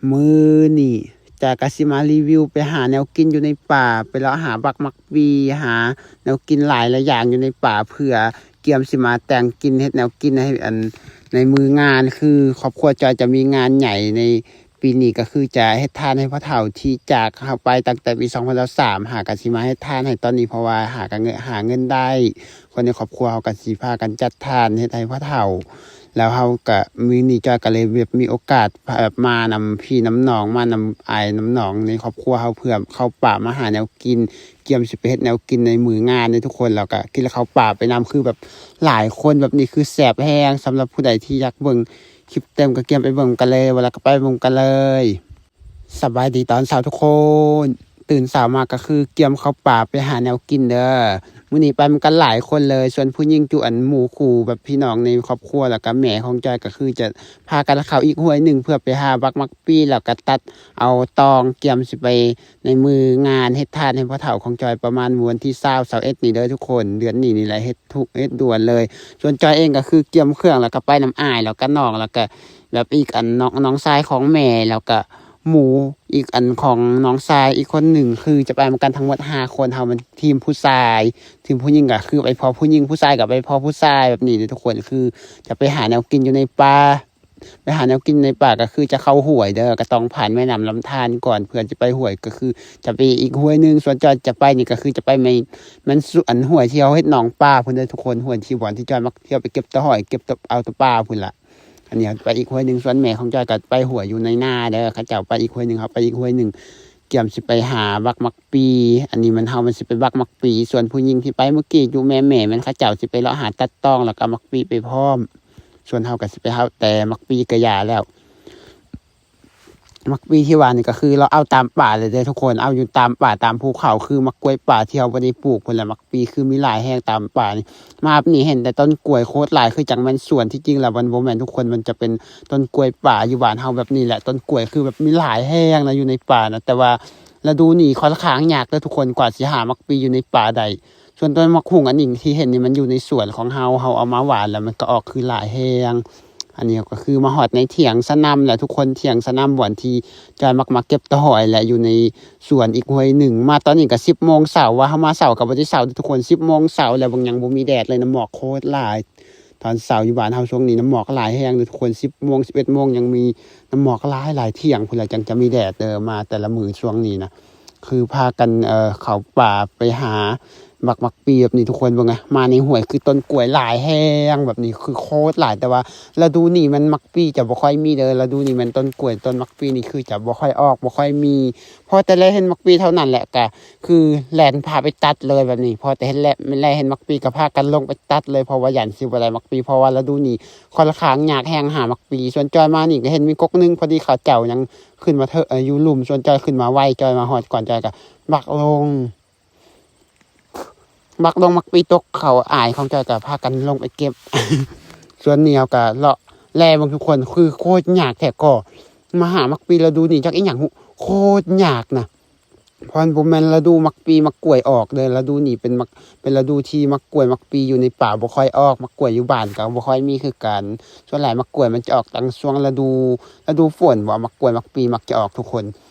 ມື້ນີ້ຈອຍກະຊິມາຣີວິວໄປຫາແນວກິນຢູ່ໃນປ່າ ໄປເລາະຫາບັກໝາກປີ ຫາແນວກິນຫຼາຍຫຼາຍຢ່າງຢູ່ໃນປ່າ ເພື່ອກຽມຊິມາແຕ່ງກິນ ເຮັດແນວກິນໃຫ້ອັນ ໃນມື້ງານ ຄືຄອບຄົວຈອຍຈະມີງານໃຫຍ່ໃນປີນີ້ ກໍຄືຈະເຮັດທານໃຫ້ພໍ່ເຖົ້າທີ່ຈາກເຮົາໄປຕັ້ງແຕ່ປີສອງພັນຊາວສາມ ຫາກະຊິມາເຮັດທານໃຫ້ຕອນນີ້ ເພາະວ່າຫາກະເງິນ ຫາເງິນໄດ້ ຄົນໃນຄອບຄົວເຮົາກະຊິພາກັນຈັດທານເຮັດໃຫ້ພໍ່ເຖົ້າ ແລ້ວເຮົາກະ ມື້ນີ້ຈອຍກະເລີຍແບບມີໂອກາດ ແບບມານຳພີ່ນຳນ້ອງ ມານຳອ້າຍນຳນ້ອງໃນຄອບຄົວເຮົາ ເພື່ອເຂົ້າປ່າມາຫາແນວກິນ ກຽມຊິໄປເຮັດແນວກິນໃນມື້ງານເດ້ທຸກຄົນ ແລ້ວກະກິນເຂົ້າປ່າໄປນຳ ຄືແບບຫຼາຍຄົນ ແບບນີ້ຄືແຊບແຮງ. ສຳລັບຜູ້ໃດທີ່ຢາກເບິ່ງຄລິບເຕັມ ກະກຽມໄປເບິ່ງກັນເລີຍ ວ່າແລ້ວກະໄປເບິ່ງກັນເລີຍ. ສະບາຍດີຕອນເຊົ້າທຸກຄົນ ຕື່ນເຊົ້າມາກະຄືກຽມເຂົ້າປ່າໄປຫາແນວກິນເດີ. ມື້ນີ້ໄປນຳກັນຫຼາຍຄົນເລີຍ ສ່ວນຜູ້ຍິງຈຸອັນໝູ່ຄູ່ ແບບພີ່ນ້ອງໃນຄອບຄົວ ແລ້ວກະແມ່ຂອງຈອຍ ກະຄືຈະພາກັນເຂົ້າອີກຫ້ວຍໜຶ່ງ ເພື່ອໄປຫາບັກໝາກປີ ແລ້ວກະຕັດເອົາຕອງ ກຽມຊິໄປໃນມື້ງານເຮັດທານໃຫ້ພໍ່ເຖົ້າຂອງຈອຍ ປະມານວັນທີຊາວ ຊາວເອັດນີ້ເດີທຸກຄົນ ເດືອນນີ້ນີ້ແຫຼະ ເຮັດທຸກ ເຮັດດ່ວນເລີຍ. ສ່ວນຈອຍເອງກະຄືກຽມເຄື່ອງ ແລ້ວກະໄປນຳອ້າຍ ແລ້ວກະນ້ອງ ແລ້ວກະແບບອີກອັນ ນ້ອງ ນ້ອງຊາຍຂອງແມ່ ແລ້ວກະ ໝູ່ອີກອັນຂອງນ້ອງຊາຍອີກຄົນໜຶ່ງ ຄືຈະໄປນຳກັນທັງໝົດຫ້າຄົນ. ເຮົາມັນທີມຜູ້ຊາຍ ທີມຜູ້ຍິງກະຄືໄປພໍ້ຜູ້ຍິງ ຜູ້ຊາຍກະໄປພໍ້ຜູ້ຊາຍ ແບບນີ້ເດ້ທຸກຄົນ ຄືຈະໄປຫາແນວກິນຢູ່ໃນປ່າ ໄປຫາແນວກິນໃນປ່າ ກະຄືຈະເຂົ້າຫ້ວຍເດີ ກະຕ້ອງຜ່ານແມ່ນ້ຳລຳທານກ່ອນ ເພື່ອຈະໄປຫ້ວຍ ກະຄືຈະໄປອີກຫ້ວຍໜຶ່ງ. ສ່ວນຈອຍຈະໄປນີ້ກະຄືຈະໄປແມ່ນ ແມ່ນສວນ ອັນຫ້ວຍທີ່ເຮົາເຮັດໜອງປາພຸ້ນເດີທຸກຄົນ ຫ້ວຍທີ່ບ່ອນທີ່ຈອຍມັກທ່ຽວໄປເກັບຕະຫອຍ ເກັບຕະ ເອົາຕະປາພຸ້ນລະ. ອັນນີ້ເຮົາໄປອີກຫ້ວຍໜຶ່ງ ສ່ວນແມ່ຂອງຈອຍກະໄປຫ້ວຍຢູ່ໃນນາເດີ ເຂົາເຈົ້າໄປອີກຫ້ວຍໜຶ່ງ ເຮົາໄປອີກຫ້ວຍໜຶ່ງ ກຽມຊິໄປຫາບັກໝາກປີ. ອັນນີ້ມັນ ເຮົາມັນຊິໄປບັກໝາກປີ ສ່ວນຜູ້ຍິງທີ່ໄປມື້ກີ້ຢູ່ແມ່ໆ ແມ່ນເຂົາເຈົ້າຊິໄປເລາະຫາຕັດຕອງ ແລ້ວກະໝາກປີໄປພ້ອມ ສ່ວນເຮົາກະຊິໄປເອົາແຕ່ໝາກປີກະຢ່າແລ້ວ. ໝາກປີທີ່ວ່ານີ້ກະຄືເລາະເອົາຕາມປ່າເລີຍເດີທຸກຄົນ ເອົາຢູ່ຕາມປ່າຕາມພູເຂົາ ຄືໝາກກ້ວຍປ່າທີ່ເຮົາບໍ່ໄດ້ປູກພຸ້ນແຫຼະ ໝາກ ປີຄືມີຫຼາຍແຮງຕາມປ່ານີ້ ມາບນີ້ເຫັນແຕ່ຕົ້ນກ້ວຍໂຄດຫຼາຍ ຄືຈັ່ງແມ່ນສວນ ທີ່ຈິງແລ້ວມັນບໍ່ແມ່ນທຸກຄົນ ມັນຈະເປັນຕົ້ນກ້ວຍປ່າຢູ່ບ້ານເຮົາແບບນີ້ແຫຼະ ຕົ້ນກ້ວຍຄືແບບມີຫຼາຍແຮງນະ ຢູ່ໃນປ່ານະ ແຕ່ວ່າລະດູນີ້ຂ້ອນຂ້າງຍາກເດີທຸກຄົນ ກວ່າຊິຫາໝາກປີຢູ່ໃນປ່າໄດ້ ສ່ວນຕົ້ນໝາກຫຸ່ງອັນນີ້ທີ່ເຫັນນີ້ ມັນຢູ່ໃນສວນຂອງເຮົາ ເຮົາເອົາມາຫວ່ານແລ້ວມັນກະອອກຄືຫຼາຍແຮງ. ອັນນີ້ກະຄືມາຮອດໃນຖຽງສະໜຳແລ້ວທຸກຄົນ ຖຽງສະໜຳບ່ອນທີ່ຈອຍມັກມາເກັບຕະຫອຍແຫຼະ ຢູ່ໃນ ສວນອີກຫ້ວຍໜຶ່ງ ມາຕອນນີ້ກະສິບໂມງເຊົ້າ ວ່າເຮົາມາເຊົ້າກະບໍ່ໄດ້ເຊົ້າເດີທຸກຄົນ ສິບໂມງເຊົ້າແລ້ວ ເບິ່ງຍັງບໍ່ມີແດດເລີຍ ນ້ຳໝອກໂຄດຫຼາຍ ຕອນເຊົ້າຢູ່ບ້ານເຮົາຊ່ວງນີ້ນ້ຳໝອກຫຼາຍແຮງເດີທຸກຄົນ ສິບໂມງ ສິບເອັດໂມງຍັງມີນ້ຳໝອກຫຼາຍໆ ທ່ຽງພຸ້ນລະຈັ່ງຈະມີແດດເດີ ມາແຕ່ລະມື້ຊ່ວງນີ້ນະ ຄືພາກັນ ເອີ ເຂົ້າປ່າໄປຫາບັກໝາກປີແບບນີ້ທຸກຄົນ ເບິ່ງນະ ມາໃນຫ້ວຍຄືຕົ້ນກ້ວຍຫຼາຍແຮງແບບນີ້ ຄືໂຄດຫຼາຍ ແຕ່ວ່າລະດູນີ້ມັນໝາກປີຈະບໍ່ຄ່ອຍມີເດີ ລະດູນີ້ແມ່ນຕົ້ນກ້ວຍ ຕົ້ນໝາກປີນີ້ຄືຈະບໍ່ຄ່ອຍອອກ ບໍ່ຄ່ອຍມີ ພໍແຕ່ແລເຫັນໝາກປີເທົ່ານັ້ນແຫຼະ ກະຄືແລ່ນພາໄປຕັດເລີຍແບບນີ້ ພໍແຕ່ເຫັນແລ ແລເຫັນໝາກປີກະພາກັນລົງໄປຕັດເລີຍ ເພາະວ່າຢ້ານຊິບໍ່ໄດ້ໝາກປີ ເພາະວ່າລະດູນີ້ຂ້ອນຂ້າງຍາກແຮງຫາໝາກປີ ສ່ວນຈອຍມານີ້ກະເຫັນມີກົກໜຶ່ງ ພໍດີເຂົາເຈົ້າຍັງຂຶ້ນມາເທີ ເອີ ຢູ່ລຸ່ມ ສ່ວນຈອຍຂຶ້ນມາໄວ ຈອຍມາຮອດກ່ອນ ຈອຍກະບັກລົງ ບັກລົງໝາກປີຕົກ ເຂົາອ້າຍຂອງຈອຍກະພາກັນລົງໄປເກັບ ສ່ວນນີ້ເຮົາກະເລາະແລເບິ່ງທຸກຄົນ ຄືໂຄດຍາກແທ້ ກໍມາຫາໝາກປີລະດູນີ້ຈັກອີ່ຫຍັງຮູ້ ໂຄດຍາກນະ ເພາະມັນບໍ່ແມ່ນລະດູໝາກປີໝາກກ້ວຍອອກເດີ ລະດູນີ້ເປັນໝາກ ເປັນລະດູທີ່ໝາກກ້ວຍໝາກປີຢູ່ໃນປ່າບໍ່ຄ່ອຍອອກ ໝາກກ້ວຍຢູ່ບ້ານກະບໍ່ຄ່ອຍມີຄືກັນ ສ່ວນຫຼາຍໝາກກ້ວຍມັນຈະອອກຕັ້ງຊ່ວງລະດູ ລະດູຝົນບໍ ໝາກກ້ວຍໝາກປີມັກຈະອອກທຸກຄົນ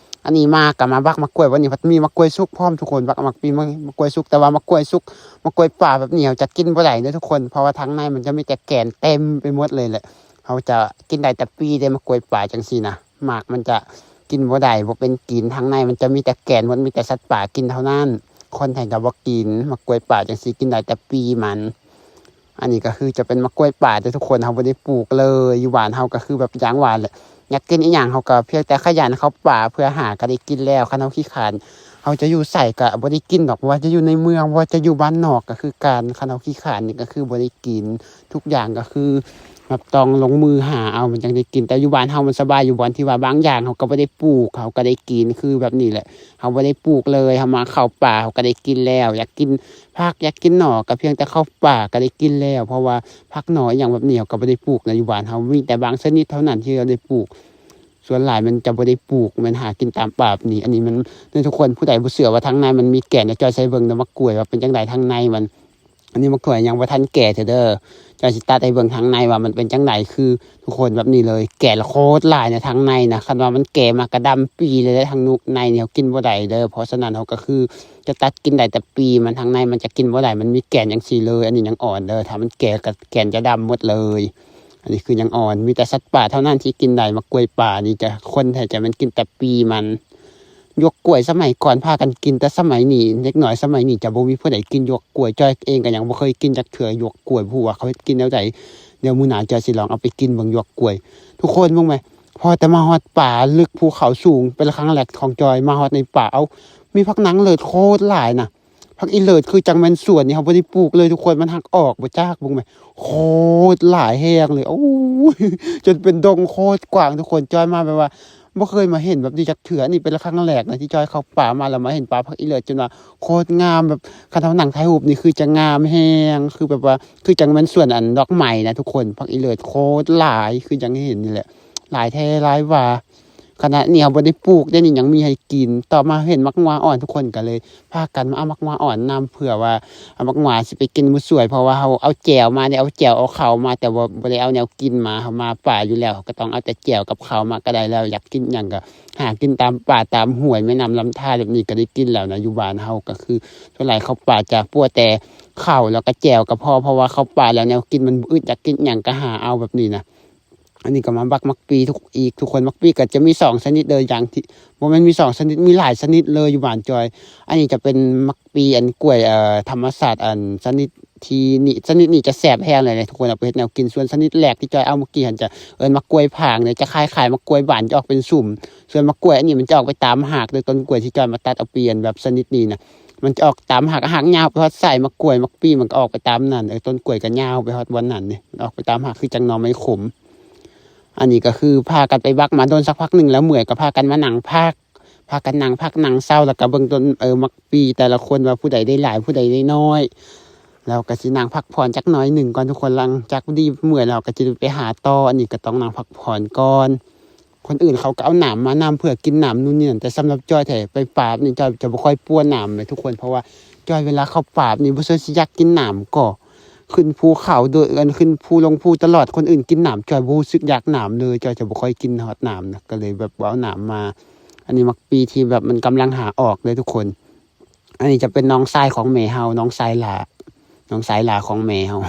ອັນນີ້ມາກະມາບັກໝາກກ້ວຍ ວັນນີ້ພັດມີໝາກກ້ວຍສຸກພ້ອມທຸກຄົນ ບັກໝາກປີ ໝາ ໝາກກ້ວຍສຸກ ແຕ່ວ່າໝາກກ້ວຍສຸກ ໝາກກ້ວຍປ່າແບບນີ້ເຮົາຈະກິນບໍ່ໄດ້ເດີທຸກຄົນ ເພາະວ່າທາງໃນມັນຈະມີແຕ່ແກ່ນເຕັມໄປໝົດເລີຍແຫຼະ ເຮົາຈະກິນໄດ້ແຕ່ປີເດ້ ໝາກກ້ວຍປ່າຈັ່ງຊີ້ນະ ໝາກມັນຈະກິນບໍ່ໄດ້ ບໍ່ເປັນກິນ ທາງໃນມັນຈະມີແຕ່ແກ່ນໝົດ ມີແຕ່ສັດປ່າກິນເທົ່ານັ້ນ ຄົນໄທກະບໍ່ກິນ ໝາກກ້ວຍປ່າຈັ່ງຊີ້ກິນໄດ້ແຕ່ປີມັນ ອັນນີ້ກະຄືຈະເປັນໝາກກ້ວຍປ່າເດີທຸກຄົນ ເຮົາບໍ່ໄດ້ປູກເລີຍ ຢູ່ບ້ານເຮົາກະຄືແບບຢ່າງວ່າແຫຼະ ຢາກກິນອີ່ຫຍັງເຮົາກະພຽງແຕ່ຂະຫຍັນເຂົ້າປ່າເພື່ອຫາກະໄດ້ກິນແລ້ວ ຄັນເຮົາຂີ້ຄ້ານ ເຮົາຈະຢູ່ໃສກະບໍ່ໄດ້ກິນດອກ ບໍ່ວ່າຈະຢູ່ໃນເມືອງ ບໍ່ວ່າຈະຢູ່ບ້ານນອກກະຄືກັນ ຄັນເຮົາຂີ້ຄ້ານນີ້ກະຄືບໍ່ໄດ້ກິນ ທຸກຢ່າງກະຄືແບບຕ້ອງລົງມືຫາເອົາມັນຈັ່ງໄດ້ກິນ ແຕ່ຢູ່ບ້ານເຮົາມັນສະບາຍ ຢູ່ບ່ອນທີ່ວ່າບາງຢ່າງເຮົາກະບໍ່ໄດ້ປູກ ເຮົາກະໄດ້ກິນ ຄືແບບນີ້ແຫຼະ ເຮົາບໍ່ໄດ້ປູກເລີຍ ເຮົາມາເຂົ້າປ່າເຮົາກະໄດ້ກິນແລ້ວ ຢາກກິນຜັກ ຢາກກິນໜໍ່ ກະພຽງແຕ່ເຂົ້າປ່າກະໄດ້ກິນແລ້ວ ເພາະວ່າຜັກໜໍ່ອີ່ຫຍັງແບບນີ້ເຮົາກະບໍ່ໄດ້ປູກນະ ຢູ່ບ້ານເຮົາມີແຕ່ບາງຊະນິດເທົ່ານັ້ນທີ່ເຮົາໄດ້ປູກ ສ່ວນຫຼາຍມັນຈະບໍ່ໄດ້ປູກ ແມ່ນຫາກິນຕາມປ່າແບບນີ້ ອັນນີ້ມັນ ເດີທຸກຄົນ ຜູ້ໃດບໍ່ເຊື່ອວ່າທາງໃນມັນມີແກ່ນ ຈອຍໃສ່ເບິ່ງເດີ ໝາກກ້ວຍວ່າເປັນຈັ່ງໃດທາງໃນມັນ ອັນນີ້ໝາກຖົ່ວຍັງບໍ່ທັນແກ່ເທື່ອເດີ. ຈອຍຊິຕັດໃຫ້ເບິ່ງທາງໃນວ່າມັນເປັນຈັ່ງໃດ. ຄືທຸກຄົນ ແບບນີ້ເລີຍ ແກ່ລະໂຄດຫຼາຍໃນທາງໃນນະ. ຄັນວ່າມັນແກ່ມາກະດຳປີເລີຍເດ້. ທາງນຸກໃນນີ້ເຮົາກິນບໍ່ໄດ້ເດີ. ເພາະສະນັ້ນເຮົາກໍຄືຈະຕັດກິນໄດ້ແຕ່ປີມັນ, ທາງໃນມັນຈະກິນບໍ່ໄດ້. ມັນມີແກ່ນຈັ່ງຊີ້ເລີຍ. ອັນນີ້ຍັງອ່ອນເດີ. ຖ້າມັນແກ່ກໍແກ່ນຈະດຳໝົດເລີຍ. ອັນນີ້ຄືຍັງອ່ອນ. ມີແຕ່ສັດປ່າເທົ່ານັ້ນທີ່ກິນໄດ້. ໝາກກ້ວຍປ່ານີ້ຈະ ຄົນແທ້ຈະແມ່ນກິນແຕ່ປີມັນ. ຢວກກ້ວຍສະໄໝກ່ອນພາກັນກິນ, ແຕ່ສະໄໝນີ້ ເດັກນ້ອຍສະໄໝນີ້ຈະບໍ່ມີຜູ້ໃດກິນຢວກກ້ວຍ. ຈ້ອຍເອງກໍຍັງບໍ່ເຄີຍກິນຈັກເທື່ອ ຢວກກ້ວຍ, ບໍ່ຮູ້ວ່າເຂົາເຮັດກິນແນວໃດ. ດຽວມື້ໜ້າຈ້ອຍຊິລອງເອົາໄປກິນເບິ່ງຢວກກ້ວຍ. ທຸກຄົນເບິ່ງແມ, ພໍແຕ່ມາຮອດປ່າເລິກພູເຂົາສູງ ເປັນຄັ້ງແລກຂອງຈ້ອຍມາຮອດໃນປ່າ. ເອົ້າ, ມີຜັກນາງເລີດໂຄດຫຼາຍນະ. ຜັກອີເລີດຄືຈັ່ງແມ່ນສວນນີ້ເຮົາບໍ່ໄດ້ປູກເລີຍທຸກຄົນ, ມັນຫັກອອກບໍ່ຈັກ. ເບິ່ງແມ, ໂຄດຫຼາຍແຮງເລີຍ. ໂອ້ຍ, ຈົນເປັນດົງໂຄດກວ້າງທຸກຄົນ. ຈ້ອຍມາແບບວ່າ ບໍ່ເຄີຍມາເຫັນແບບນີ້ຈັກເທື່ອ. ນີ້ເປັນຄັ້ງແລກນະທີ່ຈ້ອຍເຂົ້າປ່າມາ ແລ້ວມາເຫັນປ່າຜັກອີເລີດ ຈົນວ່າໂຄດງາມ. ແບບຄັນເຮົານັ່ງຖ່າຍຮູບນີ້ຄືຈະງາມແຮງ, ຄືແບບວ່າ ຄືຈັ່ງແມ່ນສວນອັນດອກໄມ້ນະທຸກຄົນ. ຜັກອີເລີດໂຄດຫຼາຍ ຄືຈັ່ງເຫັນນີ້ແຫຼະ, ຫຼາຍແທ້ຫຼາຍວ່າ. ຂະນະນີ້ເຮົາບໍ່ໄດ້ປູກເດ້, ນີ້ຍັງມີໃຫ້ກິນ. ຕໍ່ມາເຫັນໝາກງວາອ່ອນ, ທຸກຄົນກໍເລີຍ ພາກັນມາເອົາໝາກງວາອ່ອນນຳ ເພື່ອວ່າເອົາໝາກງວາຊິໄປກິນມື້ສວຍ, ເພາະວ່າເຮົາເອົາແຈ່ວມາເດ້, ເອົາແຈ່ວເອົາເຂົ້າມາ, ແຕ່ວ່າບໍ່ໄດ້ເອົາແນວກິນມາ. ເຮົາມາປ່າຢູ່ແລ້ວ ເຮົາກໍຕ້ອງເອົາແຕ່ແຈ່ວກັບເຂົ້າມາກໍໄດ້ແລ້ວ. ຢາກກິນຫຍັງກໍຫາກິນຕາມປ່າຕາມຫ້ວຍ ແມ່ນ້ຳລຳທານແບບນີ້ກໍໄດ້ກິນແລ້ວນະ. ຢູ່ບ້ານເຮົາກໍຄືສ່ວນຫຼາຍເຂົ້າປ່າຈະປົວແຕ່ເຂົ້າ ແລ້ວກໍແຈ່ວກໍພໍ, ເພາະວ່າເຂົ້າປ່າແລ້ວແນວກິນມັນບໍ່ອຶດ, ຢາກກິນຫຍັງກໍຫາເອົາແບບນີ້ນະ. ອັນນີ້ກໍມາບັກໝາກປີທຸກ ອີກທຸກຄົນ. ໝາກປີກໍຈະມີສອງຊະນິດເດີ, ຢ່າງທີ່ ບໍ່ແມ່ນມີສອງຊະນິດ, ມີຫຼາຍຊະນິດເລີຍຢູ່ບ້ານຈອຍ. ອັນນີ້ຈະເປັນໝາກປີອັນກ້ວຍ ເອີ ທຳມະຊາດ ອັນຊະນິດທີ່ນີ້ ຊະນິດນີ້ຈະແຊບແຮງເລີຍນະທຸກຄົນ, ເອົາໄປເຮັດແນວກິນ. ສ່ວນຊະນິດແລກທີ່ຈອຍເອົາເມື່ອກີ້ຫັ້ນ ຈະເອີ້ນໝາກກ້ວຍຜາງເດີ, ຈະຄ້າຍໆໝາກກ້ວຍບ້ານ, ຈະອອກເປັນຊຸມ. ສ່ວນໝາກກ້ວຍອັນນີ້ມັນຈະອອກໄປຕາມຮາກເດີ, ຕົ້ນກ້ວຍທີ່ຈອຍມາຕັດເອົາປ່ຽນແບບຊະນິດນີ້ນະ ມັນຈະອອກຕາມຮາກ, ຮາກຍາວໄປຮອດສາຍໝາກກ້ວຍ, ໝາກປີມັນກໍອອກໄປຕາມນັ້ນ. ເອີ ຕົ້ນກ້ວຍກໍຍາວໄປຮອດບ່ອນນັ້ນເດ້, ມັນອອກໄປຕາມຮາກ ຄືຈັ່ງໜໍ່ໄມ້ຂົມ. ອັນນີ້ກໍຄືພາກັນໄປບັກມາດົນສັກພັກໜຶ່ງແລ້ວເມື່ອຍ ກໍພາກັນມານັ່ງພັກ, ພາກັນນັ່ງພັກນັ່ງເຊົາ ແລ້ວກໍເບິ່ງຕົ້ນ ເອີ ໝາກປີແຕ່ລະຄົນວ່າຜູ້ໃດໄດ້ຫຼາຍ ຜູ້ໃດໄດ້ນ້ອຍ. ແລ້ວກໍຊິນັ່ງພັກຜ່ອນຈັກໜ້ອຍໜຶ່ງກ່ອນທຸກຄົນ, ຫຼັງຈາກດີເມື່ອຍແລ້ວກໍຈະໄດ້ໄປຫາຕໍ່. ອັນນີ້ກໍຕ້ອງນັ່ງພັກຜ່ອນກ່ອນ. ຄົນອື່ນເຂົາກໍເອົານ້ຳມານຳເພື່ອກິນນ້ຳ ນູ່ນນີ້ນັ້ນ, ແຕ່ສຳລັບຈ້ອຍແທ້ ໄປປ່ານີ້ ຈ້ອຍຈະບໍ່ຄ່ອຍປົວນ້ຳເລີຍທຸກຄົນ, ເພາະວ່າຈ້ອຍເວລາເຂົ້າປ່ານີ້ ບໍ່ເຊີນຊິຢາກກິນນ້ຳກໍ ຂຶ້ນພູເຂົາໂດຍ ອັນ ຂຶ້ນພູລົງພູຕະຫຼອດ, ຄົນອື່ນກິນນ້ຳ ຈ້ອຍບໍ່ຮູ້ສຶກຢາກນ້ຳເລີຍ, ຈ້ອຍຈະບໍ່ຄ່ອຍກິນຮອດນ້ຳນະ, ກໍເລີຍແບບບໍ່ເອົານ້ຳມາ. ອັນນີ້ໝາກປີທີ່ແບບມັນກຳລັງຫາອອກເລີຍທຸກຄົນ. ອັນນີ້ຈະເປັນນ້ອງຊາຍຂອງແມ່ເຮົາ, ນ້ອງຊາຍຫຼ້າ, ນ້ອງຊາຍຫຼ້າຂອງແມ່ເຮົາ.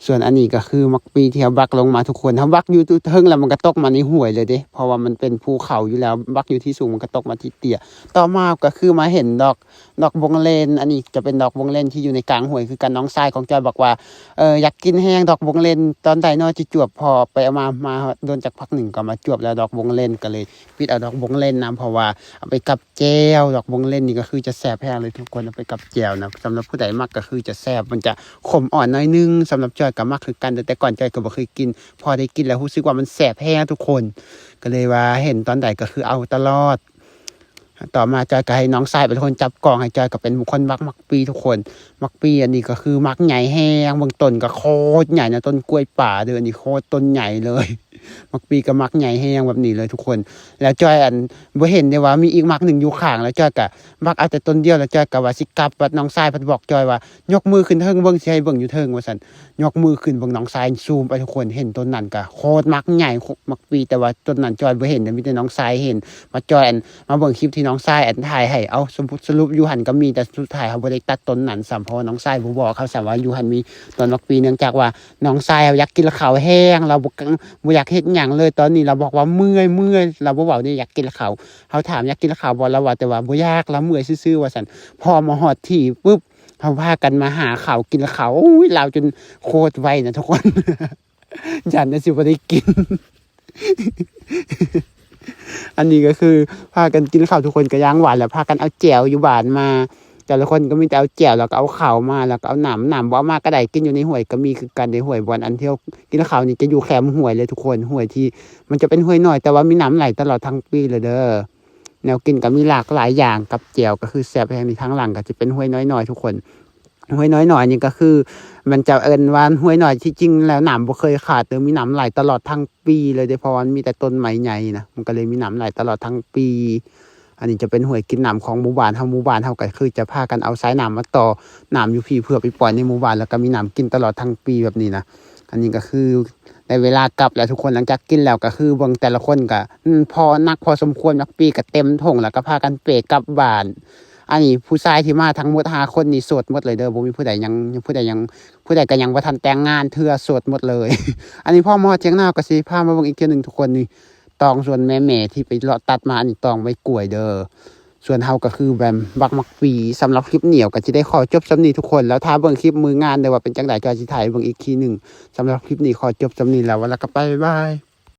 ສ່ວນອັນນີ້ກໍຄືໝາກປີທີ່ເຮົາບັກລົງມາທຸກຄົນ. ເຮົາບັກຢູ່ເທິງແລ້ວມັນກໍຕົກມາໃນຫ້ວຍເລີຍເດ້, ເພາະວ່າມັນເປັນພູເຂົາຢູ່ແລ້ວ, ບັກຢູ່ທີ່ສູງມັນກໍຕົກມາທີ່ເຕ້ຍ. ຕໍ່ມາກໍຄືມາເຫັນດອກ ດອກບົງເລັນ, ອັນນີ້ຈະເປັນດອກບົງເລັນທີ່ຢູ່ໃນກາງຫ້ວຍຄືກັນ. ນ້ອງຊາຍຂອງຈອຍບອກວ່າ ເອີ ຢາກກິນແຮງດອກບົງເລັນ, ຕອນໃດນໍຊິຈວບພໍ? ໄປເອົາມາ ມາດົນຈັກພັກໜຶ່ງກໍມາຈວບແລ້ວດອກບົງເລັນ, ກໍເລີຍປິດເອົາດອກບົງເລັນນຳ, ເພາະວ່າເອົາໄປກັບແຈ່ວ. ດອກບົງເລັນນີ້ກໍຄືຈະແຊບແຮງເລີຍທຸກຄົນ, ເອົາໄປກັບແຈ່ວນະ. ສຳລັບຜູ້ໃດມັກກໍຄືຈະແຊບ, ມັນຈະຂົມອ່ອນໜ້ອຍໜຶ່ງ. ສຳລັບຈອຍກໍມັກຄືກັນ, ແຕ່ ແຕ່ກ່ອນຈອຍກໍບໍ່ເຄີຍກິນ, ພໍໄດ້ກິນແລ້ວຮູ້ສຶກວ່າມັນແຊບແຮງທຸກຄົນ, ກໍເລີຍວ່າເຫັນຕອນໃດກໍຄືເອົາຕະຫຼອດ. ຕໍ່ມາຈອຍກໍໃຫ້ນ້ອງຊາຍເປັນຄົນຈັບກ້ອງ, ໃຫ້ຈອຍກໍເປັນຄົນບັກໝາກປີທຸກຄົນ. ໝາກປີອັນນີ້ກໍຄືໝາກໃຫຍ່ແຮງ, ເບິ່ງຕົ້ນກໍໂຄດໃຫຍ່ນະ, ຕົ້ນກ້ວຍປ່າເດີ, ອັນນີ້ໂຄດຕົ້ນໃຫຍ່ເລີຍ. ໝາກປີກໍໝາກໃຫຍ່ແຮງແບບນີ້ເລີຍທຸກຄົນ. ແລ້ວຈອຍ ອັນ ບໍ່ເຫັນເດ້ວ່າມີອີກໝາກໜຶ່ງຢູ່ຂ້າງ, ແລ້ວຈອຍກໍບັກເອົາແຕ່ຕົ້ນດຽວ, ແລ້ວຈອຍກໍວ່າຊິກັບ, ບັດນ້ອງຊາຍເພິ່ນບອກຈອຍວ່າ ຍົກມືຂຶ້ນເທິງເບິ່ງ ຊິໃຫ້ເບິ່ງຢູ່ເທິງວ່າຊັ້ນ. ຍົກມືຂຶ້ນເບິ່ງ, ນ້ອງຊາຍຊູມໄປທຸກຄົນ, ເຫັນຕົ້ນນັ້ນກະໂຄດໝາກໃຫຍ່ ໝາກປີ, ແຕ່ວ່າຕົ້ນນັ້ນຈອຍບໍ່ເຫັນ, ມີແຕ່ນ້ອງຊາຍເຫັນ. ມາຈອຍ ອັນ ມາເບິ່ງຄລິບທີ່ນ້ອງຊາຍ ອັນ ຖ່າຍໃຫ້. ເອົ້າ ສະຫຼຸບ ສະຫຼຸບຢູ່ຫັ້ນກໍມີ, ແຕ່ສຸດທ້າຍເຮົາບໍ່ໄດ້ຕັດຕົ້ນນັ້ນຊ້ຳ, ເພາະວ່ານ້ອງຊາຍບໍ່ບອກເຮົາຊ້ຳວ່າຢູ່ຫັ້ນມີຕົ້ນໝາກປີ, ເນື່ອງຈາກວ່ານ້ອງຊາຍເຮົາຢາກກິນເຂົ້າແຮງ, ລາວບໍ່ ບໍ່ຢາກເຮັດຫຍັງເລີຍ. ຕອນນີ້ລາວບອກວ່າເມື່ອຍ, ເມື່ອຍ, ລາວບໍ່ເວົ້າເດ້ ຢາກກິນເຂົ້າ. ເຮົາຖາມຢາກກິນເຂົ້າບໍ່, ລາວເວົ້າແຕ່ວ່າບໍ່ຢາກ, ລາວເມື່ອຍຊື່ໆ ວ່າຊັ້ນ. ພໍມາຮອດທີ່ປຶບ ເຮົາພາກັນມາຫາເຂົ້າກິນເຂົ້າ. ໂອ້ຍ ລາວຈົນໂຄດໄວນະທຸກຄົນ, ຢ້ານແຕ່ຊິບໍ່ໄດ້ກິນ. ອັນນີ້ກໍຄືພາກັນກິນເຂົ້າ, ທຸກຄົນກໍຢ່າງວ່າແຫຼະ, ພາກັນເອົາແຈ່ວຢູ່ບ້ານມາ, ແຕ່ລະຄົນກໍມີແຕ່ເອົາແຈ່ວ ແລ້ວກໍເອົາເຂົ້າມາ, ແລ້ວກໍເອົານ້ຳ, ນ້ຳບໍ່ເອົາມາກໍໄດ້, ກິນຢູ່ໃນຫ້ວຍກໍມີຄືກັນ. ໃນຫ້ວຍບ່ອນອັນທີ່ເຮົາກິນເຂົ້ານີ້ຈະຢູ່ແຄມຫ້ວຍເລີຍທຸກຄົນ, ຫ້ວຍທີ່ມັນຈະເປັນຫ້ວຍນ້ອຍ ແຕ່ວ່າມີນ້ຳໄຫຼຕະຫຼອດທັງປີເລີຍເດີ. ແນວກິນກໍມີຫຼາກຫຼາຍຢ່າງ, ກັບແຈ່ວກໍຄືແຊບແຮງ. ນີ້ທາງຫຼັງກໍຈະເປັນຫ້ວຍນ້ອຍໆ ທຸກຄົນ. ຫ້ວຍນ້ອຍໆ ນີ້ກໍຄືມັນຈະເອີ້ນວ່າຫ້ວຍນ້ອຍ, ທີ່ຈິງແລ້ວນ້ຳບໍ່ເຄີຍຂາດເດີ, ມີນ້ຳໄຫຼຕະຫຼອດທັງປີເລີຍເດ້, ເພາະວ່າມັນມີແຕ່ຕົ້ນໄມ້ໃຫຍ່ນະ, ມັນກໍເລີຍມີນ້ຳໄຫຼຕະຫຼອດທັງປີ. ອັນນີ້ຈະເປັນຫ້ວຍກິນນ້ຳຂອງໝູ່ບ້ານເຮົາ. ໝູ່ບ້ານເຮົາກໍຄືຈະພາກັນເອົາສາຍນ້ຳມາຕໍ່ນ້ຳຢູ່ພີ້ ເພື່ອໄປປ່ອຍໃນໝູ່ບ້ານ ແລ້ວກໍມີນ້ຳກິນຕະຫຼອດທັງປີແບບນີ້ນະ. ອັນນີ້ກໍຄືໄດ້ເວລາກັບແລ້ວທຸກຄົນ. ຫຼັງຈາກກິນແລ້ວກໍຄືເບິ່ງແຕ່ລະຄົນກໍ ອືມ ພໍໜັກພໍສົມຄວນ, ໝາກປີກໍເຕັມຖົງ ແລ້ວກໍພາກັນເປ້ກັບບ້ານ. ອັນນີ້ຜູ້ຊາຍທີ່ມາທັງໝົດຫ້າຄົນນີ້ໂສດໝົດເລີຍເດີ, ບໍ່ມີຜູ້ໃດຍັງ ຜູ້ໃດຍັງ ຜູ້ໃດກໍຍັງບໍ່ທັນແຕ່ງງານເທື່ອ, ໂສດໝົດເລີຍ. ອັນນີ້ພໍມາຮອດຖຽງນາ ກໍຊິພາມາເບິ່ງອີກເທື່ອໜຶ່ງທຸກຄົນ. ນີ້ຕອງສວນແມ່ໆທີ່ໄປເລາະຕັດມາ, ອັນນີ້ຕອງໃບກล้วยເດີ. ສ່ວນເຮົາກໍຄືແບບບັກໝາກປີ. ສຳລັບຄລິບນີ້ກໍຊິໄດ້ຂໍຈົບສ່ຳນີ້ທຸກຄົນ, ແລ້ວຖ້າເບິ່ງຄລິບມື້ງານເດີວ່າເປັນຈັ່ງໃດ ກໍຊິຖ່າຍເບິ່ງອີກທີໜຶ່ງ. ສຳລັບຄລິບນີ້ຂໍຈົບສ່ຳນີ້ແລ້ວ ແລ້ວກໍໄປ ບາຍບາຍ.